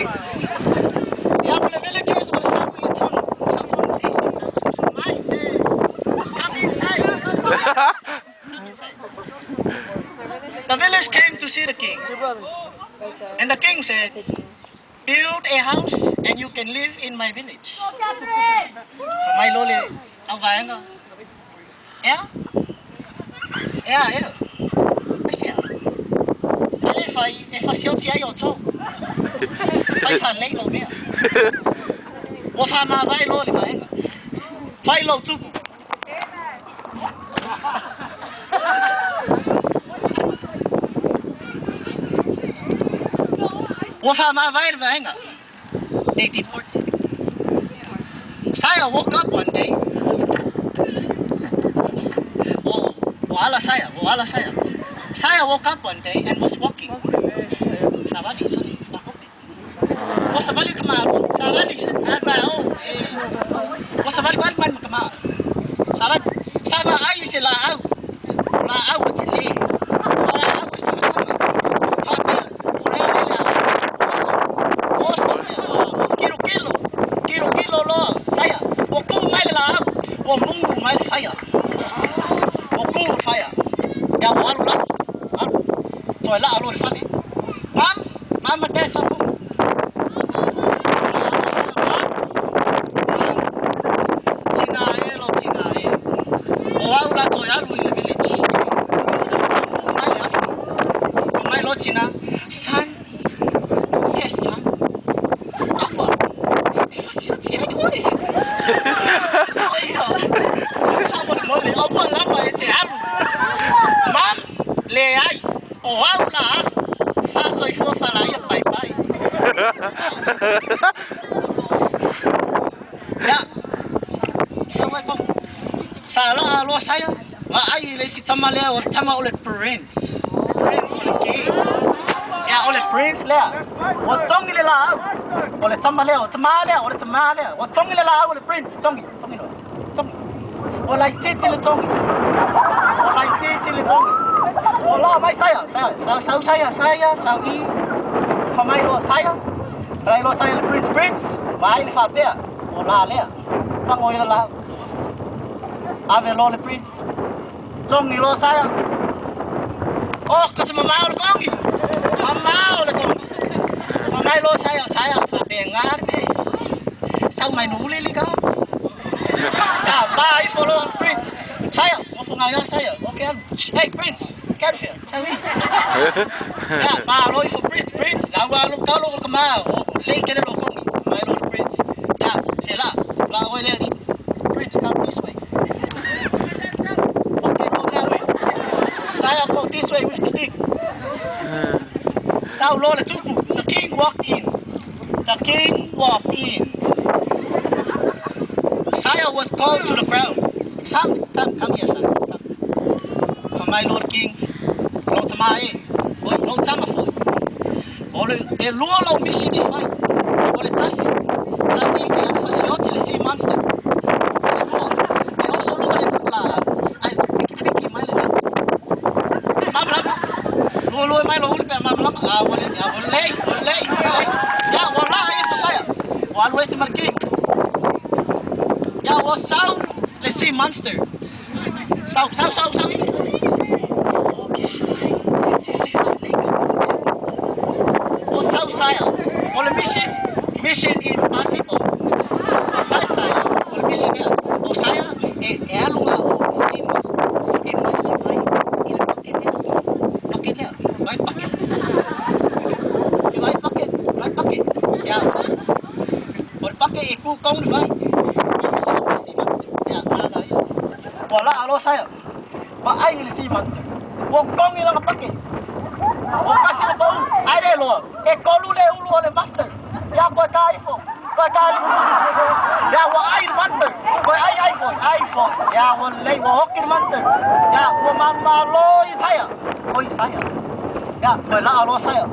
Yeah, well, the villagers will start with your tongue. Come inside. Come inside. The village came to see the king. And the king said, build a house and you can live in my village. My lole, au vaenga. Ea? Ea, ea. Aisea. Ale fai, e fasioti ai o tau. Fai fa lei lo mea. Ua wha mā vai lo le vaenga. Fai lo tupu. Ua wha mā vai le vaenga. They deported. Saia woke up one day. Oh, wala Saia, wala Saia. Saia woke up one day and was walking. Savali, sorry, whakope. O savali kamalo, savali, adma o. O savali wan wan kama. Savali, sava ai se la au. La au te le. La au se masama. Fape, o le le la. Oso. Oso me. Kilo kilo. Kilo kilo lo. Saia. O ku mai le la au. O mu mai le faia. O ku faia. Ya o alu lalo. Alu. Toi la alu le fale. Mam, mama te sa ku. Tina e lo tina e. O au la toi alu in the village. O mu mai le afi. O mai lo tina. San. Se san. Awa. E fasioti ai oi. Soia. Whamole mole. Awa lava e te alu. Mam, le ai. O au la alu. Faso i fua whala ia pai pai. Ya. Sa wai kong. Sa la aloa saia. Wa ai le si tama lea o le tama o le prince. Prince o le king. Ya o le prince lea. O tongi le la au. O le tama lea, o tama lea, o le tama lea. O tongi le la au o le prince. Tongi, tongi no. Tongi. O lai titi le tongi. O lai titi le tongi. O la mai saia, saia, sau saia, saia, sau i. Fa mai loa saia. Lai loa saia le prince, prince. Vai le whapea. O la lea. Tango i la la. Ave loa le prince. Tongi loa saia. Oh, kasi mamao le kongi. Mamao le kongi. Fa mai loa saia, saia. Whapea ngāri mea. Sau mai nuli li kaps. Ya, ba ifo loa prince. Saia, mofo ngā ia saia. Okay, alu. Hey, prince. Get here. Tell me. Ya, ba lo ifo prince, prince. La wa lo ka lo ka ma. O le kere lo kongi. Mai lo prince. Ya, se la. La oi le prince come this way. Okay, go that way. Saia go this way with the stick. Sau lo le tupu. The king walked in. The king walked in. Saia was called to the ground. Sam, come, come here, Saia. Come. For my lord king, lo tama e, oi, lo tama foi. O le e lua lau mission e fai. O le tasi, tasi e alu fasioti le sea monster. O le lua, e oso lua le la, ai piki piki mai le la. Mama lama, lua lua mai lo huli pe mama lama. Ah, wale, ah, wale, wale, wale. Ya, wala e fo saia. O alu ese mar king. Ya, o sau le sea monster. Sau, sau, sau, sau. O ke shai. Se fai fa le ka ko. O sau saia. O le mission, mission impossible. O mai saia. O le mission ia. O saia e e alu la o le sea monster. E mai se vai i le bucket lea. Bucket lea. White bucket. E white bucket. White bucket. Ya. O le bucket e ku kong le vai. E fasio le sea monster. Ya, la la ia. Wala alo saia. Wa ai le sea monster. O kongi langa bucket. O kasi o pau. Ai le loa. E kolu le ulu o le monster. Ya koe ka ifo. Koe ka le sea monster. Ya wa ai le monster. Koe ai ai foi. Ai foi. Ya wa le wa hoki le monster. Ya wa mama lo i saia. Oi saia. Ya koe la alo saia.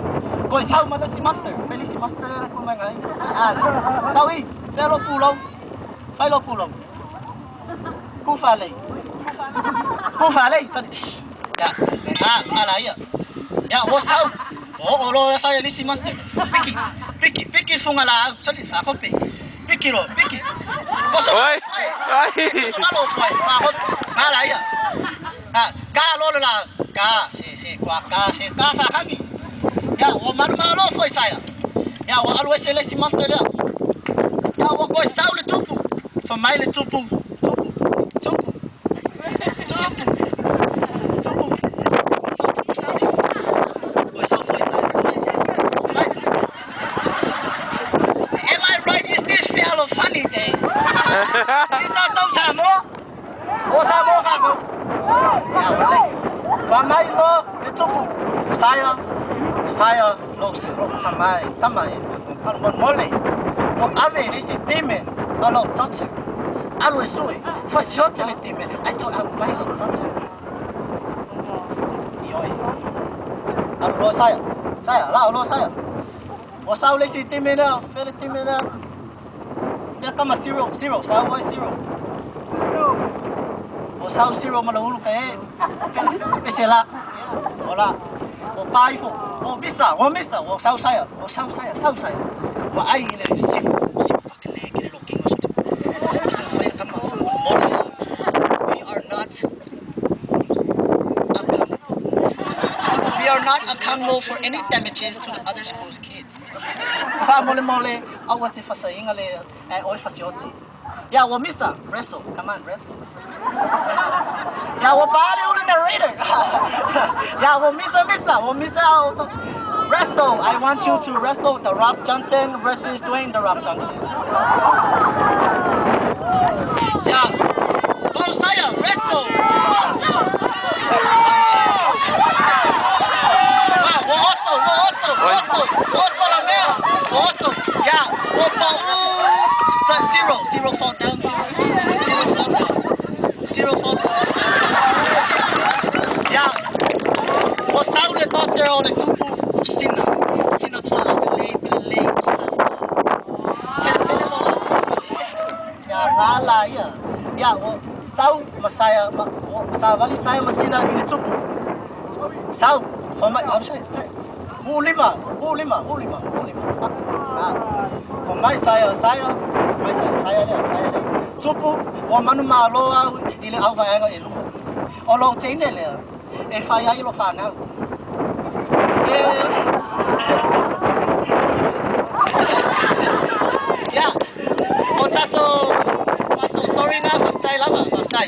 Koe sau ma le sea monster. Feli sea monster le ku mai ngai. Ah. Sau i. Felo pulau. Fai lo pulau. Ku fa le. Ku fa le. Sorry. Ya. Ah, ala ia. Ya, wo sau. O o lo saia le sea monster. Piki. Piki, piki funga la, sali fa kopi. Piki lo, piki. Poso. Oi. Oi. Poso lo foi, fa kopi. Ma la ia. Ah, ka lo la, ka, si si kwa ka, si ka fa hangi. Ya, o manu ma lo foi saia. Ya, o alu ese le si master ya. Ya, o ko sau le tupu. Fa mai le tupu, tupu, tupu. Tupu. Tupu. Sau tupu sau. O sau foi saia, mai se. Mai tupu. Am I right? Is this fellow funny day? 你在做什么？我什么干过？呀，我累。发买咯，你做不？啥呀？啥呀？老是老什么？怎么？我我累。我阿妹你是弟妹，我老早去。阿罗水，我小这里弟妹，爱做阿买老早去。哟，阿罗啥呀？啥呀？那阿罗啥呀？我烧你是弟妹了，飞你弟妹了。Ya kama zero, zero, sao boy zero. 我烧 zero 嘛，老路呗，别写了，好了，我八一副，我没啥，我没啥，我烧晒啊，我烧晒啊，烧晒，我爱你嘞，师傅，师傅，给你给你录镜我说的，我想飞干嘛？我 We are not accountable. We are not accountable for any damages to the other school's kids. 发莫嘞莫嘞，啊我是发声音嘞，哎我发小子，呀我没啥，wrestle，come on wrestle。呀我把你的 narrator，呀我没啥没啥，我没啥 wrestle。I want you to wrestle The Rock Johnson versus Dwayne The Rock Johnson. Yeah, go Saya, wrestle. Wow, 我 also, 我 also, 我 also, 我 also 了没有？我 also, yeah, 我保 zero, zero fall down, zero, zero fall down, zero fall down. Yeah, 我烧了到这儿了，就不信了，信了出来累的累，我烧。飞飞了，飞飞飞，呀，哪来呀？呀，我烧马赛呀，马我烧瓦里赛马西那一个tupu，烧，我买，我赛赛，五里嘛，五里嘛，五里嘛，五里嘛，啊，我买赛呀赛呀，买赛赛呀嘞赛呀嘞，tupu，我买那马罗啊，伊le au vai aga e lu。O lo teine lea, e whai ai lo whanau. E... Yeah, o tato story ngā, whaftai lava, whaftai.